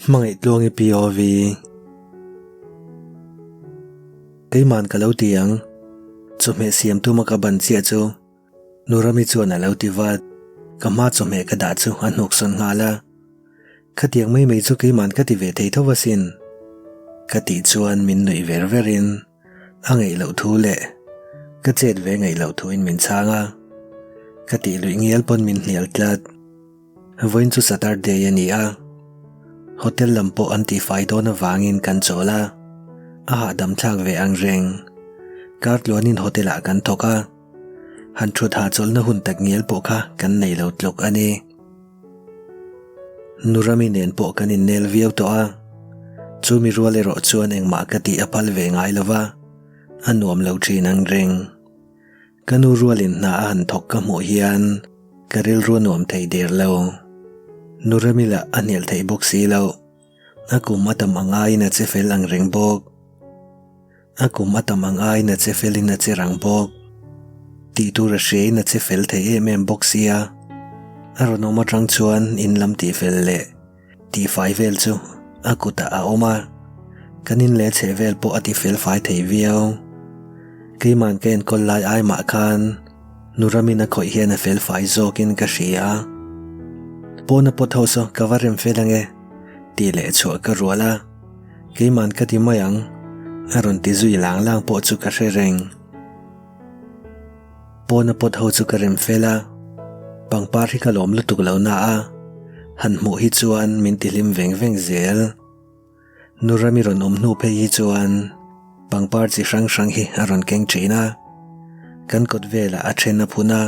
Hmangaih Tluangi POV. Keiman ka lo ti ang. Chawhmeh siam tuma ka ban chiah chu Nurami chuan a lo ti vat. Ka hma chawhmeh ka dah chu a hnuk sawn nghal a. Khatiang mai mai chu keiman ka ti ve thei tho asin. Ka tih chuan min nuih ver verin a ngaih loh thu leh ka chet ve ngaih loh thuin min chhang a. Ka tih luih ngial pawn min hnial tlat. Vawiin chu Saturday a ni a, hotel lam pawh an tihfai dawn avangin kan chawl a, a hahdam thlak ve ang reng. Kar tluanin hotel ah kan thawk a, han thut hahchawlhna hun tak ngial pawh kha kan nei lo tluk a ni. Nurami nen pawh kan innel viau tawh a, chumi rual erawh chuan engmah ka tih a phal ve ngai lo va, a nuam lo thin ang reng. Ka nu rualin hna a han thawk ka hmuh hian ka rilru a nuam thei der lo. Nu Remila a hnial theih bawk si lo. A kum a tam ang aiin a che fel ang reng bawk. A kum a tam ang aiin a che felin a che rang bawk. Tih tur a hriain a che fel thei em em bawk sia. A rawn awm atang chuan in lam tih fel leh tihfai vel chu a kutah a awm a, kan in leh chheh vel pawh a ti fel fai thei viau. Keiman ka enkawl lai ai mah khan nu ramin a khawih hian a fel fai zawkin ka hria. Pawna pawt ho saw ka va rem fel ange tih leh chhuah ka rual a, keiman ka ti mai ang a rawn ti zui lang lang pawh chu ka hre reng. Pawna pawt ho chu ka rem fel a, pangpar hi ka lawm lutuk lo na a, han hmuh hi chuan min ti hlim veng veng zel. Nu Rami rawn awm hnu phei hi chuan pangpar chi hrang hrang hi a rawn keng thin a, kan kawt velah a then a phun a,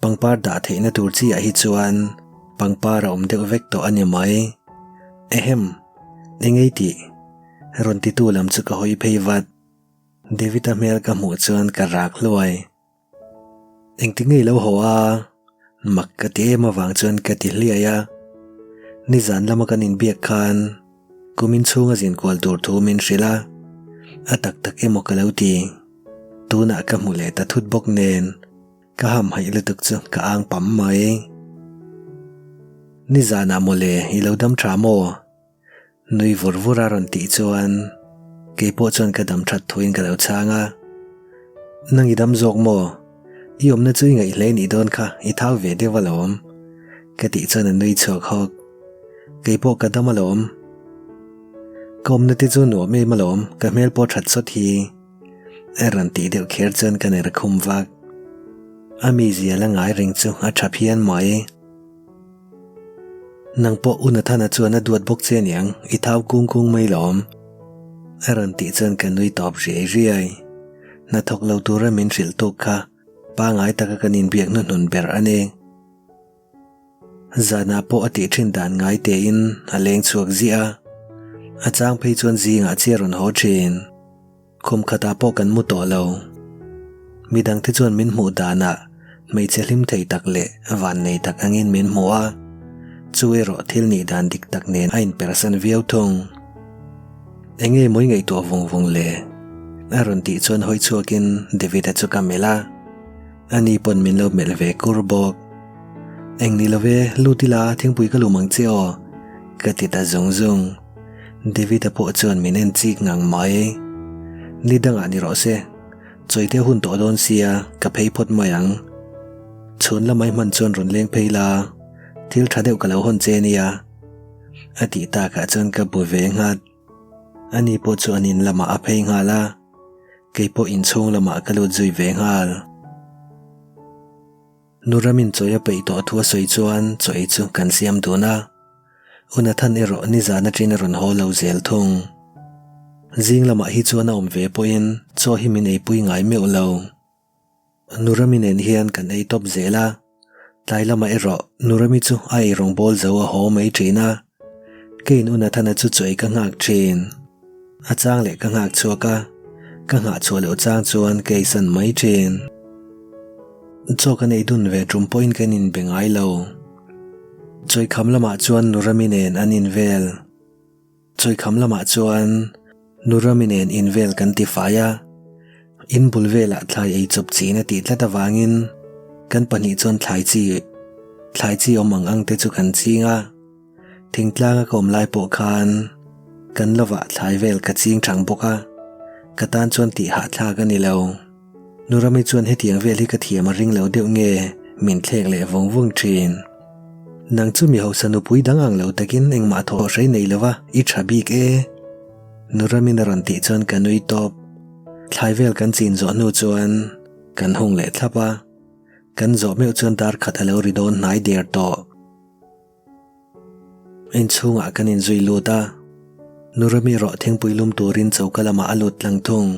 pangpar dah theihna tur chi ah hi chuan pangpar a awm deuh vek tawh a ni mai. Ehem! Engei tih? Rawn titu lam chu ka hawi phei vat. David-a hmel ka hmuh chuan ka rak hluai. Engti ngei lo haw a? Mak ka ti em avang chuan ka ti hliai a. Nizan lama kan inbiak khan kumin chhunga zin kual tur thu min hrilh a, a tak tak emaw ka lo ti. Tunah ka hmu leh ta thut bawk nen ka hamhaih lutuk chu ka ang pam mai. Nizanah mawle i lo dam tha maw? Nui vur vur a rawn tih chuan kei pawh chuan ka dam that thuin ka lo chhang a. Nang i dam zawk maw? I awmna chu i ngaih hle nih dawn kha i thau ve deuh alawm. Ka tih chuan a nui chhuak hawk. Kei pawh ka dam alawm. Ka awmna te chu nuam em alawm ka hmel pawh that sawt hi. A rawn tih deuh kher chuan ka ner khum vak. A mizia la ngai reng chu a tha phian mai. Nang pawh U Nathana chuan a duat bawk che aniang, i thau kung kung mai lawm. A rawn tih chuan ka nui tawp riai riai. Hnathawk lo tura min hrilh tuk kha pangai taka kan inbiak hnuhnun ber a ni. Zanah pawh a tih thin dan ngai tein a leng chhuak ziah a, a chang phei chuan zingah chiah a rawn haw thin. Khum khatah pawh kan mu tawh lo. Midangte chuan min hmuh danah hmeichhe hlim thei tak leh vannei tak angin min hmu a, chu erawh thil nih dan dik tak nen a inpersan viau thung. Enge mawi ngaihtuah vung vung le? A rawn tih chuan hawi chhuakin David-a chu ka melh a, ani pawn min lo melh ve kur bawk. Eng ni love, lut ila thingpui ka lum ang che aw, ka ti ta zung zung. David-a pawh chuan min en chik ngang mai. Ni dangah ni rawh se, chawite hun tawh dawn sia ka phei phawt mai ang. Chhun lamai hman chuan rawn leng phei la, thil tha deuh ka lo hawn che nia. A tih takah chuan ka bu ve nghat. Ani pawh chu an in lamah a phei nghal a, kei pawh inchhung lamah ka lut zui ve nghal. Nu Ramin chawi a peih tawh thu a sawi chuan chaw ei chu kan siam dun a. U Nathan erawh nizan aṭin a rawn haw lo zel thung. Zing lamah hi chuan a awm ve pawhin chaw hi min eipui ngai meuh lo. Nu Rami nen hian kan ei tawp zel a, tlai lamah erawh Nu Rami chu a eirawng bawl zo a haw mai ṭhin a. Keiin U Nathana chu chaw ei ka nghak ṭhin. A chang leh ka nghak chhuak a, ka nghah chhuah loh chang chuan ka eisan mai ṭhin. Chaw kan ei dun ve ṭum pawhin kan inbe ngai lo. Chawikham lamah chuan Nurami nen an invel. Chawikham lamah chuan Nurami nen invel kan ti fai a, in bul velah thlai ei chawp chin a tih tlat avangin kan pahnih chuan thlai chi thlai chi awm ang ang te chu kan ching a. Thingtlanga ka awm lai pawh khan kan lovah thlai vel ka ching thang bawk a, ka tan chuan tih hahthlak a ni lo. Nurami chuan hetiang vel hi ka thiam a ring lo deuh nge min thlek leh vung vung thin. Nang chu mi hausa nupui dang ang lo takin engmah thawh hrei nei lova i tha bik e. Nurami'n a rawn tih chuan ka nui tawp. Thlai vel kan chin zawh hnu chuan kan hung leh thlap a, kan zawh meuh chuan dar khat a lo ri dawn hnai der tawh. Inchhungah kan inzui lut a, Nurami erawh thingpui lum turin choka lamah a lut tlang thung.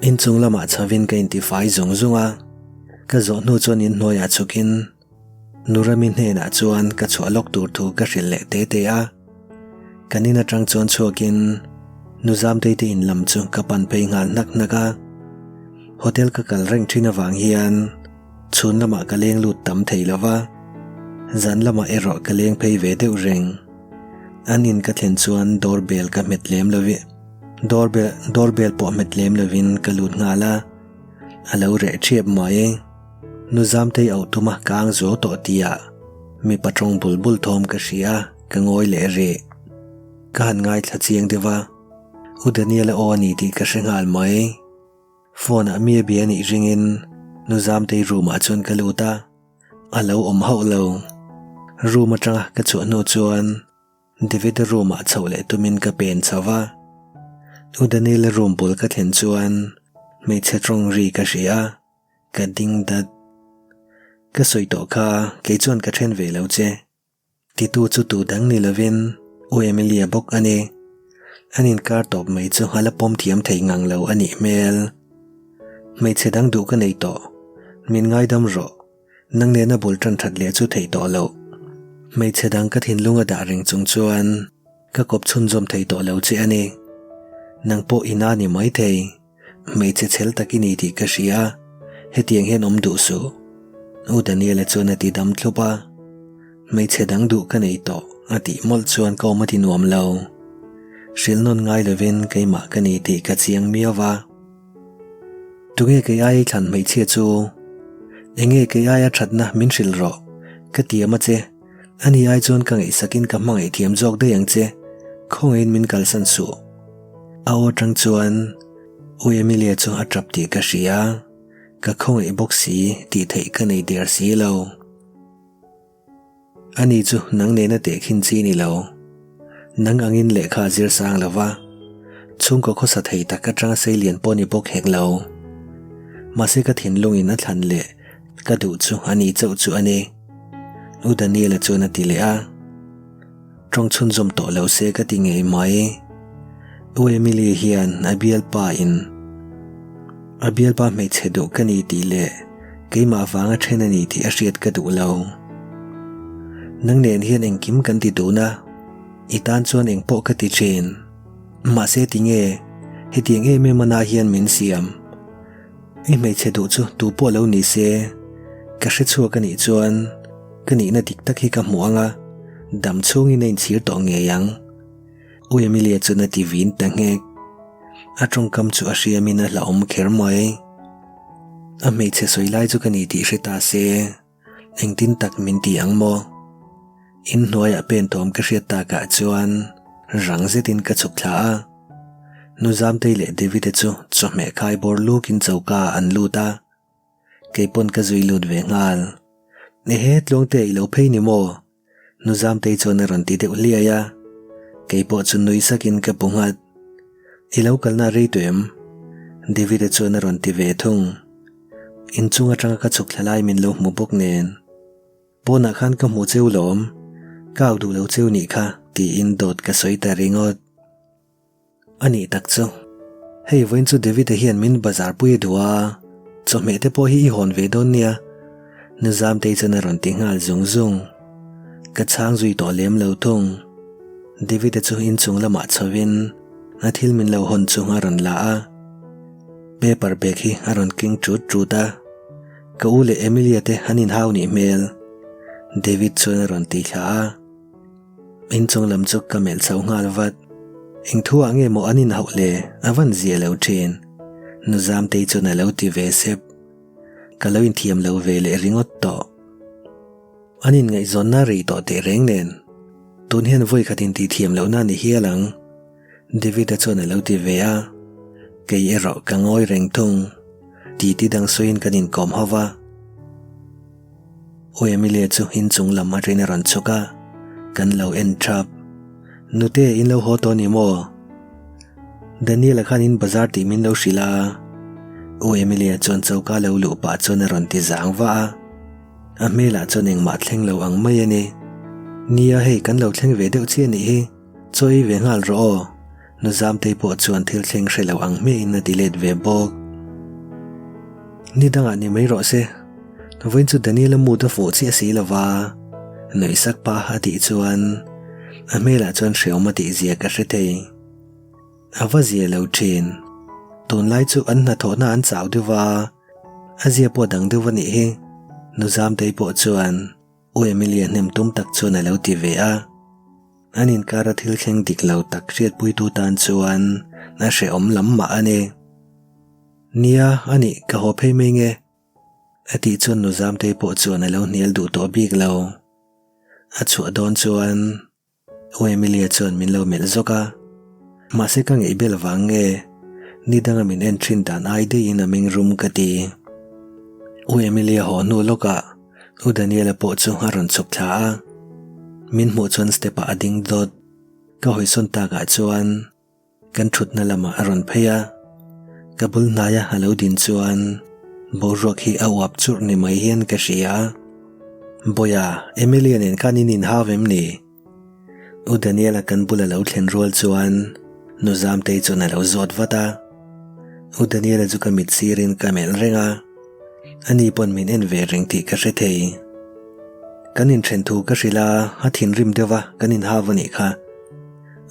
Inchung lamah chhovin ka intifai zung zung a, ka zawh hnu chuan inhnuaiah chhukin Nurami hnenah chuan ka chhuah lawk tur thu ka hrilh leh te te a. Kan in atang chuan chhuakin Nuzamtei te in lam chu ka pan phei nghal hnak hnak a. Hotel ka kal reng thin avang hian Chhun lamah ka leng lut tam thei lo va, zan lamah erawh ka leng phei ve deuh reng. An in ka thlen chuan door bell ka hmet lem lo i, door bell door bell pawh hmet lem lovin ka lut nghal a, a lo reh ṭhiap mai. Nu Zamtei auh tuma ka ang zuau tawh tihah mipa ṭawng bul bul thawm ka hria a, ka ngawi leh rih. Ka han ngaithla chiang deuh a, U Daniel-a aw a ni tih ka hre nghal mai. Phone ah mi a bia nih ringin nu Zamtei room ah chuan ka lut a, a lo awm hauh lo. Room atanga ka chhuah hnu chuan David-a room ah chhoh leh tumin ka pen chho va. U Daniel-a room bul ka thlen chuan hmeichhe tawng ri ka hria a, ka ding dat. Ka sawi tawh kha kei chuan ka then ve lo che. Titu chu tu dang ni lovin U Emilia bawk a ni. An inkar tawp mai chu a la pawm thiam thei ngang lo a nih hmel. Hmeichhe dang duh ka nei tawh. Min ngaidam rawh. Nang nena bul tan that leh chu thei tawh loh. Hmeichhe dang ka thinlung a dah reng chung chuan ka kawp chhunzawm thei tawh lo che a ni. Nang pawh i na ni mai thei. Hmeichhe chhel tak i ni tih ka hria a, hetiang hian awm duh suh. U Daniela chuan a ti dam thlup a, Hmeichhe dang duh ka nei tawh a tih mawlh chuan ka awm a ti nuam lo. Hrilh nawn ngai lovin keimah ka ni tih ka chiang miau va. Tunge kei aia i thlan hmeichhia chu? Enge kei aia thatna min hrilh rawh? Ka tiam a che. Ani ai chuan ka ngaihsakin ka hmangaih thiam zawk daih ang che, khawngaihin min kalsan suh. A aw atang chuan U Emilia chu a tap tih ka hria, ka khawngaih bawk si tih theih ka nei der si lo. Ani chu nang nena tehkhin chi ni lo. Nang angin lehkha a zir sang lo va, chhungkaw khawsa thei tak atanga seilian pawh ni bawk hek lo. Mahse ka thinlungin a thlan leh Ka duh chu a ni chauh chu a ni. U Daniela chuan a ti leh a. Tawng chhunzawm tawh lo se ka ti ngei mai. U Emily hian a bialpa in a bialpa hmeichhe duh ka ni tih leh keimah vanga then a ni tih a hriat ka duh lo. Nang nen hian engkim kan ti dun a, i tan chuan engpawh ka ti thin. Mahse tinge hetiang em em ana hian min siam. I hmeichhe duh chu tu pawh lo ni se, ka hre chhuak a nih chuan ka nihna dik tak hi ka hmu ang a, dam chhungin a inchhir tawh ngei ang. U Emilia chuan a ti vin ta nghek. A tawngkam chu a hriamin a hlauhawm kher mai. A hmeichhe sawi lai chu ka ni tih hre ta se. Engtin tak min ti ang maw? In hnuaiah pen thawm ka hriat takah chuan rang zetin ka chhuk thla a. Nu Zamtei leh David-a chu chawhmeh khai bawr lukin choka ah an lut a. Kei pawn ka zui lut ve nghal. Ehe, Tluangte i lo phei ni maw? Nu Zamtei chuan a rawn ti deuh hliai a. Kei pawh chu nui sakin ka pu nghat. I lo kalna a rei tawh em? David-a chuan a rawn ti ve thung. Inchung atanga ka chhuk thla lai min lo hmu bawk nen. Pawnah khan ka hmu cheu lawm, ka au duh lo cheu nih kha tiin dawt ka sawi ta ringawt. A nih tak chu, hei vawiin chu David-a hian min bazar pui a duh a, chawhmeh te pawh hi i hawn ve dawn nia, Nuzamtei chuan a rawn ti nghal zung zung. Ka chhang zui tawh lem lo thung. David-a chu inchung lamah chhovin a thil min lo hawn chu a rawn la a. Paper bag hi a rawn keng ṭut ṭut a, ka u leh Emilia te an inhau nih hmel. David chuan a rawn ti thla a. Inchung lam chu ka melh chho nghal vat. Eng thu ah nge maw an inhauh le, a van zia lo ṭhin. Nu Zamtei chuan a lo ti ve sep. Ka lo inthiam lo ve leh ringawt tawh. An inngaihzawnna rei tawh teh reng nen, tun hian vawi khat intih thiam lohna a ni hial ang, David-a chuan a lo ti ve a. Kei erawh ka ngawi reng thung. Titi dang sawiin kan inkawm ho va. U Emilia chu inchung lam atangin a rawn chhuk a, kan lo en thap. Nute, in lo haw tawh a ni maw? Daniel-a khan in bazar tih min lo hrilh a. U Emilia chuan choka lo luh pah chuan a rawn ti zang vah a. A hmelah chuan engmah thleng lo ang mai a ni. Nia hei kan lo thleng ve deuh chiah nih hi, chaw ei ve nghal rawh aw. Nu Zamtei pawh chuan thil thleng hre lo ang hmiahin a ti let ve bawk. Ni dangah ni mai rawh se, vawiin chu Daniel-a mood a fuh chiah si lo va, nuih sak pa a tih chuan a hmelah chuan hreawm a tih zia ka hre thei. A va zia lo thin. Tunlai chu an hnathawhna an chau deuh va, a zia pawh dang deuh a nih hi. Nu Zamtei pawh chuan U Emilia hnem tum tak chuan a lo ti ve a. An inkara thil thleng dik lo tak hriatpuitu tan chuan a hrehawm lam mah a ni. Nia, a nih, ka haw phei mai nge? A tih chuan Nu Zamtei pawh chuan a lo hnial duh tawh bik lo. A chhuah dawn chuan U Emilia chuan min lo melh zawk a, mahse ka ngeih bel vang nge ni danga min en thin dan ai deihin a meng rum ka ti. U Emilia haw hnu lawkah U Daniela pawh chu a rawn chhuk thla a, min hmuh chuan step ah a ding dawt. Ka hawisawn takah chuan Kan thutna lamah a rawn phei a, ka bul hnaia a lo din chuan boruak hi a uap churh ni mai hian ka hria. Bawiha, Emilia nen khan in inhau em ni? U Daniela kan bula lo thlen rual chuan Nu Zamtei chuan a lo zawt vat a. U Daniela chu ka mit sirin ka melh reng a, ani pawn min en ve reng tih ka hre thei. Kan inthen thu ka hrilh a, a thinrim deuh a, kan inhau a nih kha.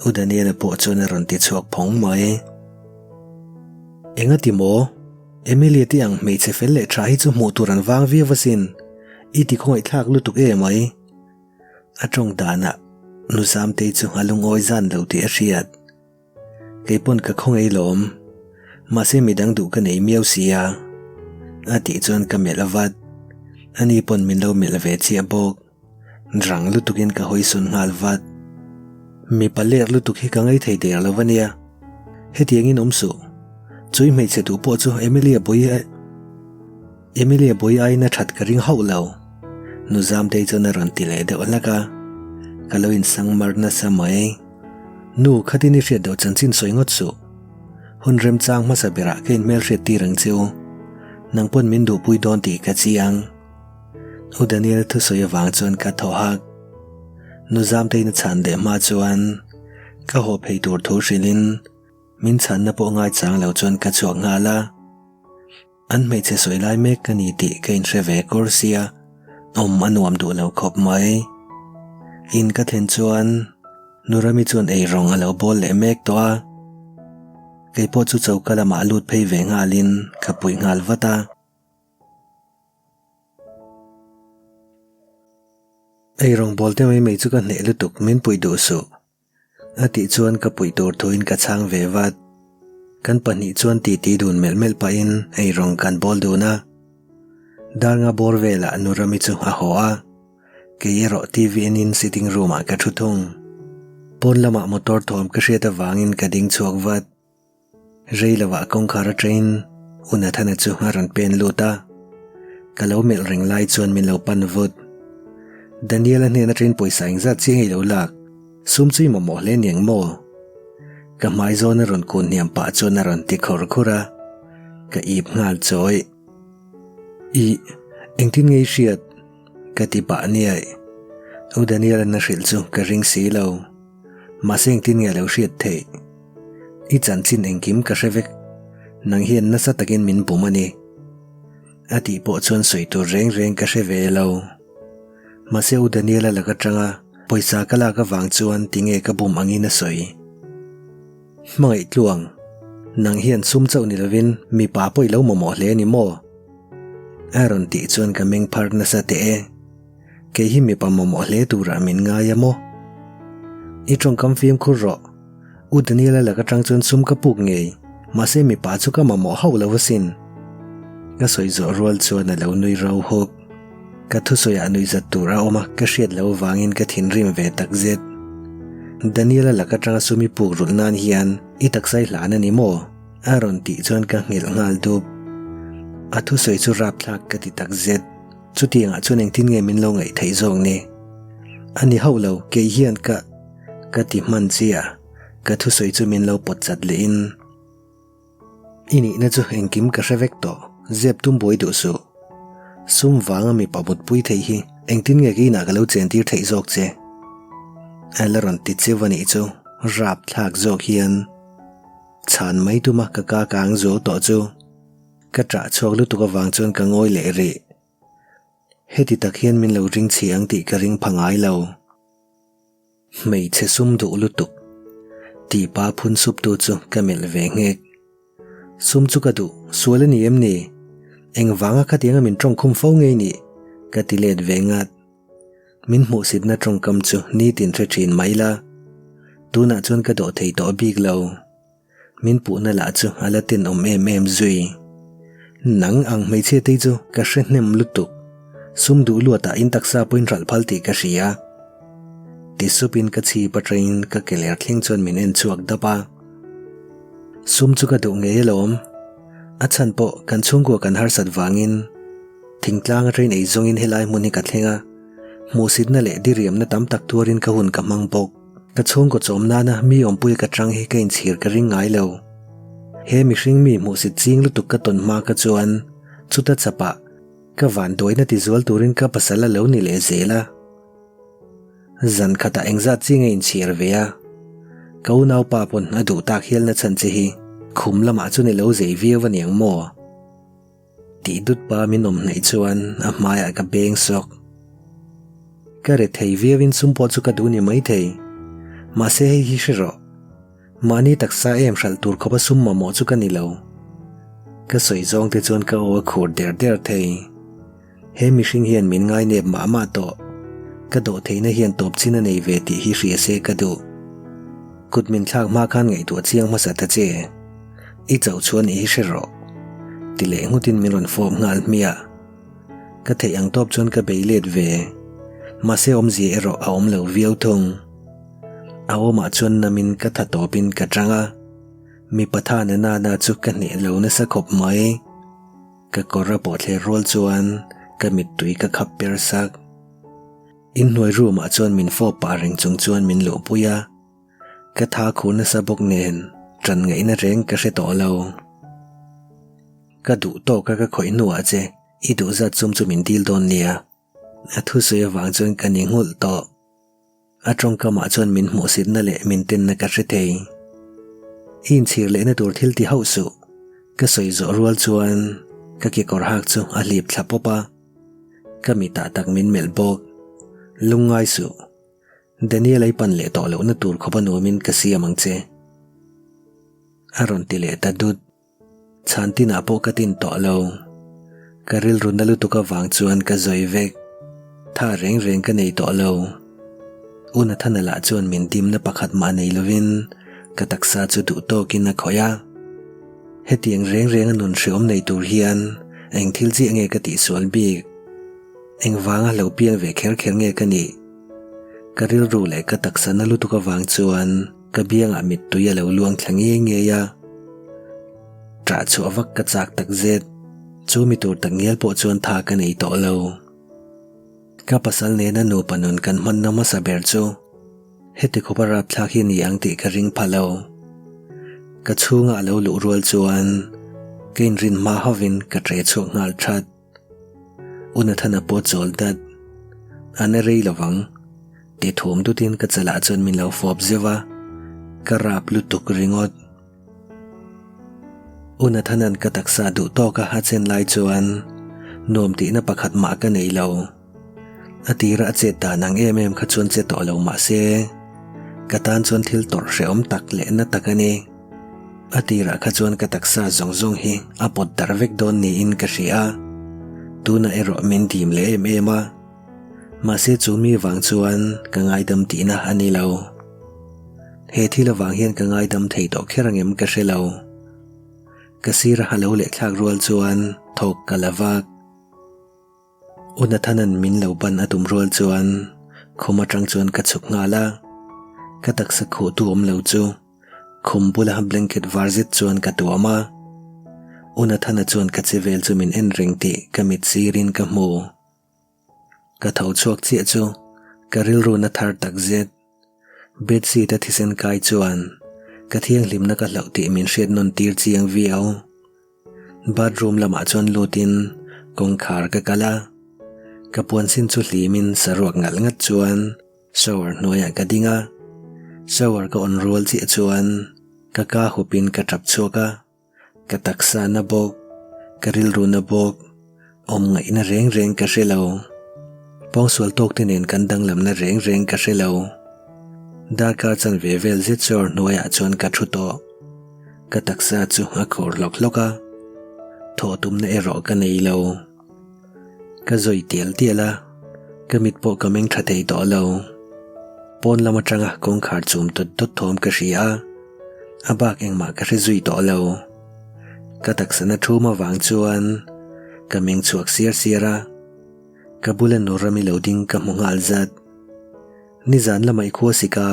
U Daniela pawh chuan a rawn ti chhuak phawng mai. Engati maw? Emilia te ang hmeichhe fel leh tha hi chu hmuh tur an vang viau asin. I ti khawngaihthlak lutuk e mai. A tawng danah Nu Zamtei chu a lungawi zan lo tih a hriat. Kei pawn ka khawngaih lawm. Mahse midang duh ka nei miau sia. A tih chuan ka melh vat. Ani pawn min lo melh ve chiah bawk. Rang lutukin ka hawi sawn nghal vat. Mipa ler lutuk hi ka ngaithei der lo ania. Hetiangin awm suh. Chui hmeichhe duh pawh chu Emilia Bawi Emilia Bawi aiin a that ka ring hauh lo. Nu Zamtei chuan a rawn ti leh deuh hlak a. Ka lo insang mar nasa mai. Nu, khatin i hriat deuh chanchin sawi ngawt suh. Hun remchang hmasa berah ka inhmelhriat tir ang che u. Nang pawn min duhpui dawn tih ka chiang. U Daniel thusawi avang chuan ka thaw hak. Nu Zamtein a chhan leh hma chuan ka haw phei tur thu hrilhin min chhanna pawh ngaichang lo chuan ka chhuak nghal a. An hmeichhe sawi lai mek ka ni tih ka inhre ve kur sia, awm a nuam duh lo khawp mai. In ka thlen chuan Nu Rami chuan eirawng a lo bawl leh mek tawh a. Kei pawh chu choka lamah lut phei ve nghalin ka puih nghal vat a. Ei rawngbawl te mai mai chu ka hneh lutuk min puih duh suh. A tih chuan ka puih tur thuin ka chhang ve vat. Kan pahnih chuan titi dun melh melh pahin ei rawng kan bawl dun a. Darnga bawr velah Nu Rami chu a haw a. Kei erawh TV enin sitting room ah ka thu thung. Pawn lamah motor thawm ka hriat avangin ka ding chhuak vat. Rei lovah kawngkhar atangin U Nathana chu a rawn pen lut a, ka lo melh reng lai chuan min lo pan vut. Daniel-a hnen atangin pawisa engzat chiang ei lo lak, sum chu i mamawh hle niang maw? Ka hmai zawn a rawn kun hniam pah chuan a rawn ti khur khur a, ka ip nghal chawih. Ih, engtin nge i hriat? Ka ti pah niaih. U Daniel-a'n a hrilh chu ka ring si lo. Mahse engtin nge a lo hriat theih? I chanchin engkim ka hre vek, nang hian nasa takin min bum a ni. A tih pawh chuan sawi tur reng reng ka hre ve lo. Mahse U Daniela lak atanga pawisa ka lak avang chuan tinge ka bum angin a sawi. Hmangaih tluang, nang hian sum chauh ni lovin mipa pawh i lo mamawh hle a ni maw? A rawn tih chuan ka meng phar nasa teh e. Kei hi mipa mamawh hle turah min ngai a maw? I tawngkam fimkhur rawh. U Daniela lak atang chuan sum ka puk ngei, mahse mipa chu ka mamawh hauh lo asin. Ka sawi zawh rual chuan a lo nui ro huk. Ka thusawiah nuihzat tur a awm a, ka hriat loh avangin ka thinrim ve takzet. Daniel-a lak atanga sumi puk rulh nan hian i taksa i hlan a ni maw? A rawn tih chuan ka nghilh nghal dup. A thusawi chu rapthlak ka ti takzet. Chutiangah chuan engtin nge min lo ngaih theih zawk ni? A ni hauh lo, kei hian ka. Ka ti hman chiah. Ka thusawi chu min lo pawt chat lehin. I nihna chu engkim ka hre vek tawh, zep tum buai duh suh. Sum vanga mipa mutpui theih hi engtin nge ka inah ka lo chentir theih zawk che? A la rawn ti cheu a nih chu, rapthlak zawk hian. Chhan mai tuma ka ka kang zuau tawh chu ka ṭah chhuak lutuk avang chuan ka ngawi leh rih. Heti tak hian min lo ring chhi ang tih ka ring pha ngai lo. Hmeichhe sum duh lutuk. Tih pa phun sup tu chu ka melh ve nghek. Sum chu ka duh, sual a ni em ni? Engvanga khatianga min tawngkhum fo ngei nih? Ka ti let ve ngat. Min hmuhsitna tawngkam chu nitin hre thin mai la. Tunah chuan ka dawh thei tawh bik lo. Min puhna lah chu a la tenawm em em zui. Nang ang hmeichhia te chu ka hre hnem lutuk. Sum duh luatah in taksa pawhin hralh phal tih ka hria. Ti supin ka chhip atangin ka ke ler thleng chuan min en chhuak dap a. Sum chu ka duh ngei alawm. A chhan pawh kan chhungkua kan harsat vangin thingtlang atangin eizawngin helai hmun hi ka thleng a. Hmuhsitna leh diriamna tam tak tuarin ka hun ka hmang bawk. Ka chhungkaw chawm nana mi awmpui ka chang hi ka inchhir ka ring ngai lo. He mihring mi hmuhsit ching lutuk ka tawn hma ka chuan chuta chapah ka vanduaina tizual turin ka pasal a lo ni leh zel a. Zan khatah engzat chi nge inchhir ve a? Ka unaupa pawn a duh tak hialna chhan che hi khum lamah chuan i lo zei viau a niang maw? Tih dut pa min awm hnaih chuan a hmaiah ka beng sawk. Ka re thei viauin sum pawh chu ka duh ni maithei. Mahse hei hi hre rawh. Mahni taksa em hralh tur khawpa sum mamawh chu ka ni lo. Ka sawi zawng te chuan ka aw a khur der der thei. He mihring hian min ngai nep mah mah tawh. Ka dawh theihna hian tawp chin a nei ve tih hi hria se ka duh. Kut min thlak hma khan ngaihtuah chiang hmasa ta che. I chauh chuan i hi hre rawh. Ti leh nghutin min rawn fawp nghal hmiah. Ka theih ang tawp chuan ka bei let ve. Mahse awmzia erawh a awm lo viau thung. A awmah chuan namin ka tha tawpin ka tang a. Mipa tha na nana chu ka hneh lo nasa khawp mai. Ka kawr a pawh thler rual chuan ka mittui ka khap per sak. Inhnuai room ah chuan min fawp pah reng chung chuan min luhpui a. Ka tha khur nasa bawk nen ṭan ngaihna reng ka hre tawh lo. Ka duh tawk a ka khawih hnuah che i duh zat chum chu min dil dawn nia. A thusawi avang chuan ka ni nghulh tawh. A tawngkamah chuan min hmuhsitna leh min tenna ka hre thei. I inchhir lehna tur thil ti hauh suh. Ka sawi zawh rual chuan ka kekawr hak chu a hlip thla pawp a. Ka mitah tak min melh bawk. Lungngai suh. Daniel ai pan leh tawh lohna tur khawpa nuamin ka siam ang che. A rawn ti leh ta dut. Chhan tinah pawh ka tin tawh lo. Ka rilru na lutuk avang chuan ka zawi vek. Tha reng reng ka nei tawh lo. U Nathana lah chuan min dimna pakhat mah nei lovin ka taksa chu duh tawkin a khawih a. Hetiang reng renga nun hreawm nei tur hian eng thil chiah nge ka tihsual bik? Engvanga lo piang ve kher kher nge ka nih? Ka rilru leh ka taksa na lutuk avang chuan ka biangah mittui a lo luang thla ngei ngei a. Ṭah chhuah vak ka chak tak zet, chu mi tur tak ngial pawh chuan tha ka nei tawh lo. Ka pasal nena nupa nun kan hmanna hmasa ber chu heti khawpa rapthlak hi ni ang tih ka ring pha lo. Ka chhunga a lo luh rual chuan ka inrin hma hovin ka ṭe chhuak nghal ṭhat. U Nathana pawh chawl dat. A na rei lovang. Ti thum dutin ka chalah chuan min lo fawp zeuh a, ka rap lutuk ringawt. U Nathana'n ka taksa duh tawka a chen lai chuan nuam tihna pakhat mah ka nei lo. A tira a chet dan ang em em kha chuan che tawh lo mah se, ka tan chuan thil tawrh hrehawm tak leh na tak a ni. A tirah kha chuan ka taksa zawng zawng hi a pawt darh vek dawn niin ka hria a, tunah erawh min dim leh em em a. Mahse chu mi vang chuan ka ngaidam tihna a ni lo. He thil avang hian ka ngaidam thei tawh kher angem ka hre lo. Ka sira a lo leh thlak rual chuan thawk ka la vak. U Nathan-a'n min lo ban a tum rual chuan khum atang chuan ka chhuk nghal a, ka taksa khuhtu awm lo chu khum bula blanket var zet chuan ka tuam a. U Nathan-a chuan ka che vel chu min en reng tih ka mit sirin ka hmu. Ka tho chhuak chiah chu ka rilru na thar tak zet. Bedsheet a thisen kai chuan ka thianghlimna ka hlauh tih min hriat nawn tir chiang viau. Bathroom lamah chuan lutin kawngkhar ka kal a, ka puansin chu hlimin saruak ngalh ngat chuan shower hnuaiah ka ding a. Shower ka on rual chiah chuan ka ka hupin ka tap chhuak a. Ka taksa na bawk, ka rilru na bawk, awm ngaihna reng reng ka hre lo. Pawngsual tawk te nen kan danglamna reng reng ka hre lo. Darkar chan ve vel zet chawr hnuaiah chuan ka thu tawh. Ka taksa chu a khur hlawk hlawk a, thawh tumna erawh ka nei lo. Ka zawi tial tial a, ka mit pawh ka meng tha thei tawh lo. Pawn lam atanga kawngkhar chum dawt dawt thawm ka hria a, a bak engmah ka hre zui tawh lo. Ka taksa na thum avang chuan ka meng chhuak siar siar a, ka bula nu rami lo ding ka hmu nghal zat. Nizan lamah i khua sik a.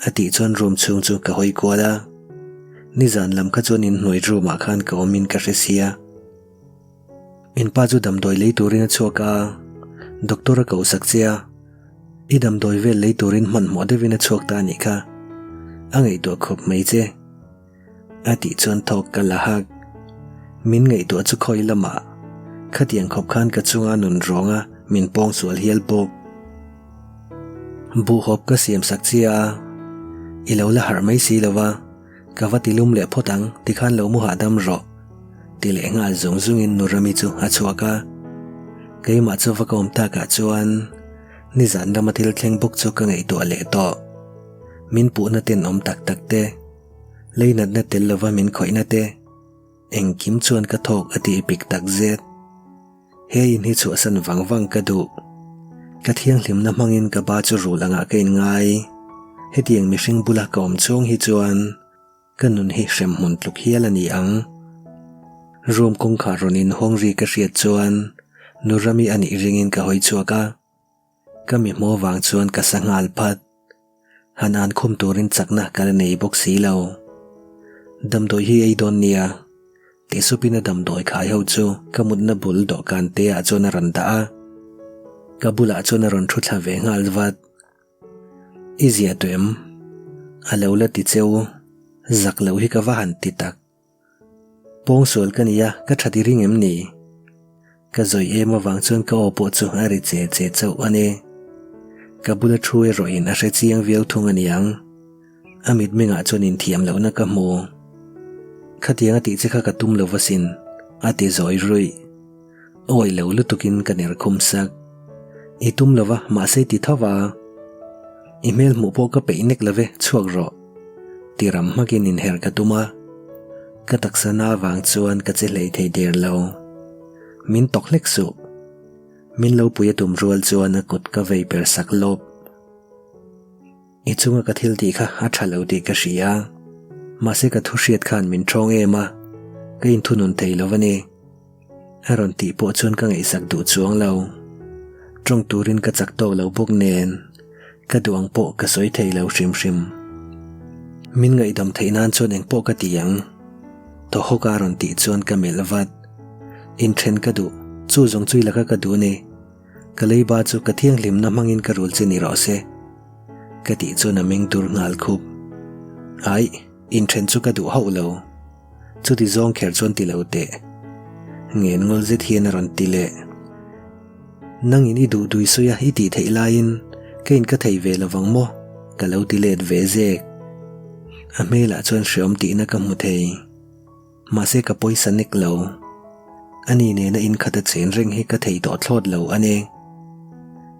A tih chuan room chhung chu ka hawi kual a, nizan lam kha chuan inhnuai room ah khan ka awm in ka hre sia. In pa chu damdawi lei turin a chhuak a, doctor a koh sak che a, i damdawi vel lei turin hmanhmawh deuhin a chhuak ta a nih kha, a ngaihtuah khawp mai che. A tih chuan thawk ka la hak. Min ngaihtuah chu khawi lamah khatiang khawp khan ka chunga nun rawnga min pawng sual hial bawk. Buhhawp ka siam sak chia a, i lo la harh mai si lova, ka va ti lum leh phawt ang tikhan lo mu hahdam rawh ti leh nghal zung zungin nu Rami chu a chhuak a. Keimah chu va ka awm takah chuan nizan lama thil thleng bawk chu ka ngaihtuah leh tawh. Min puhna tenawm tak tak te. Leinatna tel lova min khawihna te, engkim chuan ka thawk a tih pik tak zet. He in hi chhuahsan vang vang ka duh. Ka thianghlimna hmangin ka ba chu rul angah ka inngai. Hetiang mihring bula ka awm chhung hi chuan ka nun hi hremhmun tluk hial a ni ang. Room kawngkhar rawn inhawng ri ka hriat chuan nu Rami a nih ringin ka hawi chhuak a. Ka mi hmuh avang chuan ka sa nghal phat. Han an khum turin chakna ka la nei bawk si lo. Damdawi hi ei dawn nia. Tih supin a damdawi khai ho chu ka mutna bul dawhkan te ah chuan a rawn dah a. Ka bulah chuan a rawn thu thla ve nghal vat. I zia tawh em? A lo la ti cheu. Zak loh hi ka va han ti tak. Pawngsual ka nia, ka tha ti ring em ni? Ka zawi em avang chuan ka aw pawh chu a ri che che chauh a ni. Ka bula thu erawhin a hre chiang viau thung a niang. A mitmengah chuan inthiam lohna ka hmu. Khatiang a tih che kha ka tum lo asin, a ti zawi ruih. Awi lo lutukin ka ner khum sak. I tum lova, mahse i ti tho va. I hmel hmuh pawh ka peih nek love, chhuak rawh. Ti ram hmakin inher ka tum a. Ka taksa na avang chuan ka che hlei thei der lo. Min tawk hlek suh. Min lo pui a tum rual chuan a kut ka vei per sak lawp. I chunga ka thil tih kha a tha lo tih ka hria. Mahse ka thu hriat khan min thawng em a, ka inthunun thei lo a ni. A rawn tih pawh chuan ka ngaihsak duh chuang lo. Tawng turin ka chak tawk lo bawk nen, ka duh ang pawh ka sawi thei lo hrim hrim. Min ngaihdam theih nan chuan engpawh ka ti ang. Thaw hawk a rawn tih chuan ka melh vat. Inthen ka duh, chu zawng chu i laka ka duh a ni. Ka leiba chu ka thianghlimna hmangin ka rul che ni rawh se. Ka tih chuan a meng dur nghal khup. Aih, inthen chu ka duh hauh lo. Chuti zawng kher chuan ti lo teh. Ngen ngawl zet hian a rawn ti leh. Nangin i duh dui sawi a i tih theih laiin ka in ka thei ve lovang maw? Ka lo ti let ve zek. A hmelah chuan hreawm tihna ka hmu thei. Mahse ka pawisa nek lo. Ani nena inkhata chen reng hi ka thei tawh thlawt lo a ni.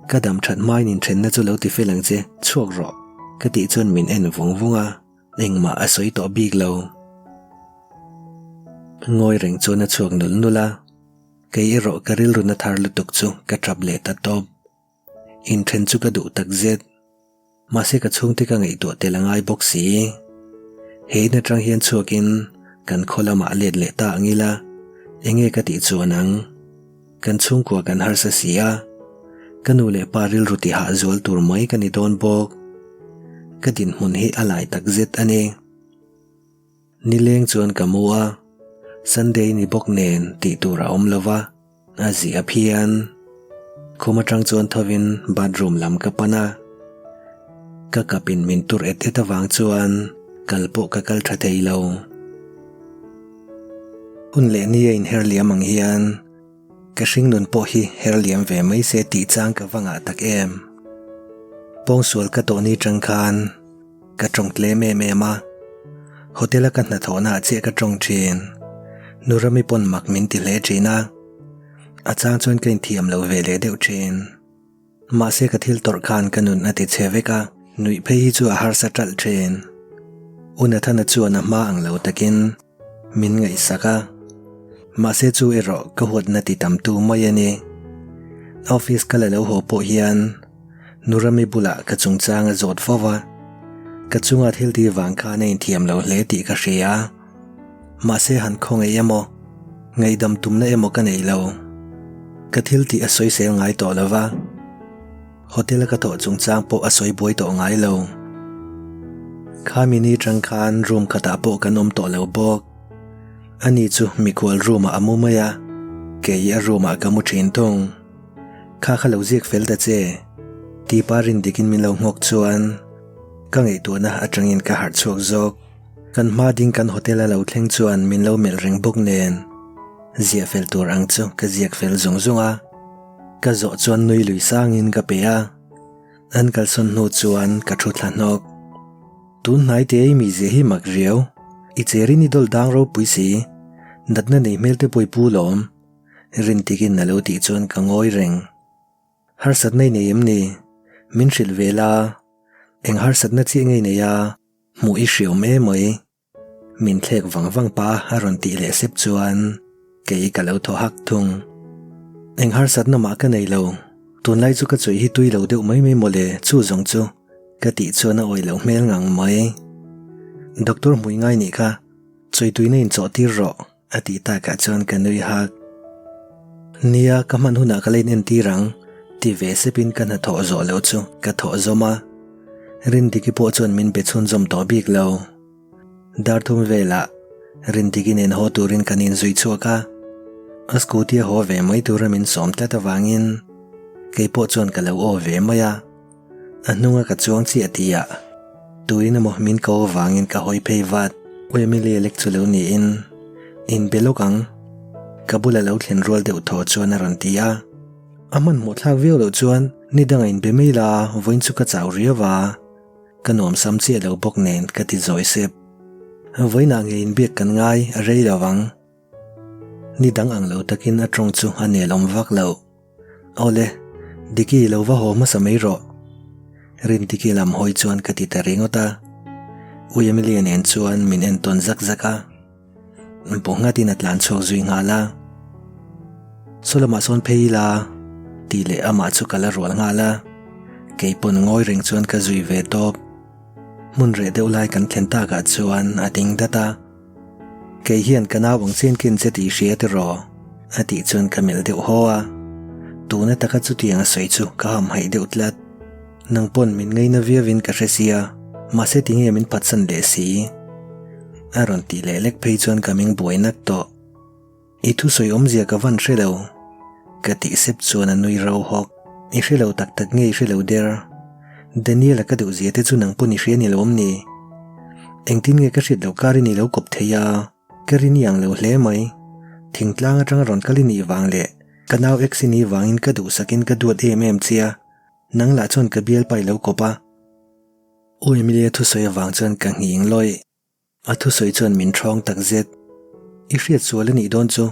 Ka dam that hmain inthenna chu lo ti fel ang che, chhuak rawh, ka tih chuan min en vung vung a, engmah a sawi tawh bik lo. Ngawi reng chuan a chhuak nul nul a, kei erawh ka rilru na thar lutuk chu ka tap leh ta tawp. Inthen chu ka duh takzet. Mahse ka chhungte ka ngaihtuah tel a ngai bawk si. He in atang hian chhuakin kan khaw lamah let leh ta ang ila, enge ka tih chuan ang? Kan chhungkua kan harsa si a, ka nu leh pa rilru tihah zual tur mai ka ni dawn bawk. Ka dinhmun hi a lai tak zet a ni. Nileng chuan ka mu a, Sunday ni bawk nen tih tur a awm lo va, a zia phian. Khum atang chuan thovin bathroom lam ka pan a, ka kapin min tur et et avang chuan kal pawh ka kal tha thei lo. Hun leh ni a inher liam ang hian ka hringnun pawh hi her liam ve mai se tih chang ka va ngah tak em. Pawngsual ka tawh ni tang khan ka tawng tlem em em a, hotel a ka hnathawhna ah chiah ka tawng thin. Nurami pawn mak min ti hle thin a, a chang chuan ka inthiam lo ve leh deuh thin. Mahse ka thil tawrh khan ka nun a ti chhe vek a, nuih phei hi chu a harsa ṭalh ṭhin. U Nathana chuan a hma ang lo takin min ngaihsak a, mahse chu erawh ka huatna ti tam tu mai a ni. Office ka la lo haw pawh hian Nurami bulah ka chungchang a zawt fo va, ka chunga thil ti vang khan a inthiam lo hle tih ka hria. Mahse han khawngaih emaw, ngaihdam tumna emaw ka nei lo. Ka thil tih a sawisel ngai tawh lo va, hotel a ka thawh chungchang pawh a sawi buai tawh ngai lo. Khami ni tang khan room khatah pawh kan awm tawh lo bawk. Ani chu mikhual room ah a mu mai a, kei a room ah ka mu thin thung. Kha kha lo ziak fel ta che, tipa rindikin min lo nghawk chuan ka ngaihtuahna atangin ka harh chhuak zawk. Kan hma ding kan hotel a lo thleng chuan min lo melh reng bawk nen ziah fel tur ang chu ka ziak fel zung zung a, ka zawh chuan nui lui sangin ka pe a, an kalsawn hnu chuan ka thu thla hnawk. Tun hnai te i mizia hi mak riau, i cherin i dawl dang ropui si, natna nei hmel te pawh i pu lawm, Rintikin a lo tih chuan ka ngawi reng. Harsatna i nei em ni? Min hrilh ve la, eng harsatna chiah nge i nei a? Hmuh i hriawm em mai. Min thlek vang vang pa a rawn tih leh sep chuan kei ka lo thaw hak thung. Eng harsatna mah ka nei lo, tunlai chu ka chawih hi tui lo deuh mai mai mawle chu zawng chu ka tih chuan a awih loh hmel ngang mai. Doctor hmui ngai nih kha, chawih tuina inchawh tir rawh. A tih takah chuan ka nui hak. Nia, ka hman hunah ka la in entir ang, ti ve sepin ka hnathawh zawh loh chu ka thawh zawm a. Rindiki pawh chuan min be chhunzawm tawh bik lo. Dar thum velah Rindiki nen haw turin kan inzui chhuak a, a scooty a haw ve mai tura min sawm tlat avangin kei pawh chuan ka lo aw ve mai a. A hnunga ka chuang chiah tihah tuin emaw min ko avangin ka hawi phei vat. U Emilia lek chu lo niin inbe lawk ang. Ka bula lo thlen rual deuh thaw chuan a rawn ti a. A hmanhmawh thlak viau loh chuan ni danga inbe mai la, vawiin chu ka chau riau a. Ka nuamsam chiah lo bawk nen ka ti zawi sep. Vawiinah nge inbiak kan ngai a rei lo ang. Ni dang ang lo takin a tawng chu a nelawm vak lo. Awle, Diki lo va haw hmasa mai rawh. Rindiki lam hawi chuan ka ti ta ringawt a. U Emilia nen chuan min en tawn zak zak a. Bu nghatin a tlan chhuak zui nghal a. Saw lamah sawn phei ila tih leh amah chu ka la rual nghal a. Kei pawn ngawi reng chuan ka zui ve tawp. Hmun reh deuh lai kan thlen takah chuan a ding dat a. Kei hian ka nau ang chen ken che tih hria tiraw? A tih chuan ka melh deuh haw a. Tuna taka chutiang a sawi chu ka hamhaih deuh tlat. Nang pawn min ngaina viauin ka hre sia, mahse tinge min phatsan leh si? A rawn tih leh lek phei chuan ka meng buai nak tawh. I thusawi awmzia ka van hre lo. Ka tih sep chuan a nui ro hawk. I hre lo tak tak nge i hre lo der? Daniel-a ka duh zia te chu nang pawn i hria ni lo awm ni? Engtin nge ka hriat loh kar in i lo kawp thei a? Ka rin i ang lo hle mai. Thingtlang atanga rawn kal i nih vang leh ka nau ex i nih vangin ka duhsakin ka duat em em che a, nang lah chuan ka bialpa i lo kawp a. U Emilia thusawi avang chuan ka nghing lawih. A thusawi chuan min ṭhawng tak zet. I hriat sual a nih dawn chu.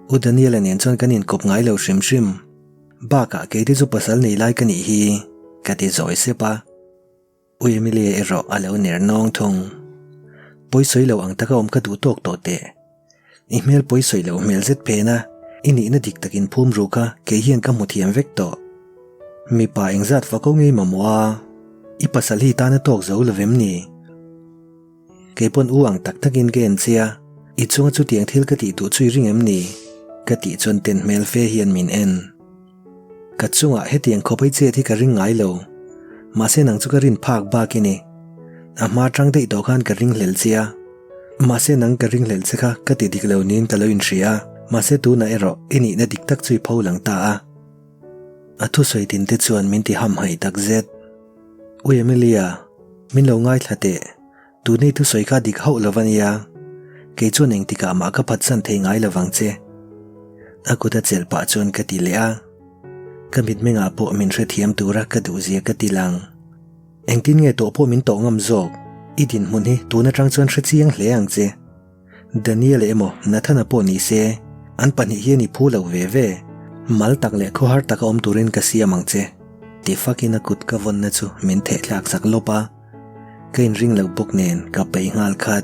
U Daniela nen chuan kan inkawp ngai lo hrim hrim. Bakah keite chu pasal nei lai ka nih hi, ka ti zawi sep a. U Emilia erawh a lo ner nawng thung. Pawisawi lo ang taka awm ka duh tawk tawh teh. I hmel pawisawi loh hmel zet phen a, i nihna dik takin phum ru kha kei hian ka hmu thiam vek tawh. Mipa engzat fako ngei mamawh a, i pasal hi tana tawk zo lo vem ni? Kei pawn u ang tak takin ka en che a, i chunga chutiang thil ka tih duh chu i ring em ni? Ka tih chuan ten hmel fe hian min en. Ka chungah hetiang khawp hi chet hi ka ring ngai lo. Mahse nang chu ka rin phak bak i ni. A hma tang daih tawh khan ka ring hlel che a. Mahse nang ka ring hlel che kha ka ti dik lo niin ka lo inhria a, mahse tunah erawh i nihna dik tak chu i pho lang ta a. A thusawi tin te chuan min ti hamhaih tak zet. Ui Amelia, min lo ngaithla teh. Tunei thusawi kha dik hauh lo va nia, kei chuan engtikah mah ka phatsan thei ngai lo vang che. A kut a chelh pah chuan ka ti leh a, ka mitmengah pawh min hrethiam tura ka duhzia ka ti lang. Engtin nge tawh pawh min tawh ngam zawk, i dinhmun hi tun atang chuan hre chiang hle ang che. Daniel emaw Nathana pawh ni se, an pahnih hian i phu lo ve ve. Mal tak leh khawhar taka awm turin ka siam ang che. Ti fakin a kut ka vawnna chu min thehthlak sak lawp a. Ka inring lo bawk nen ka peih nghal khat.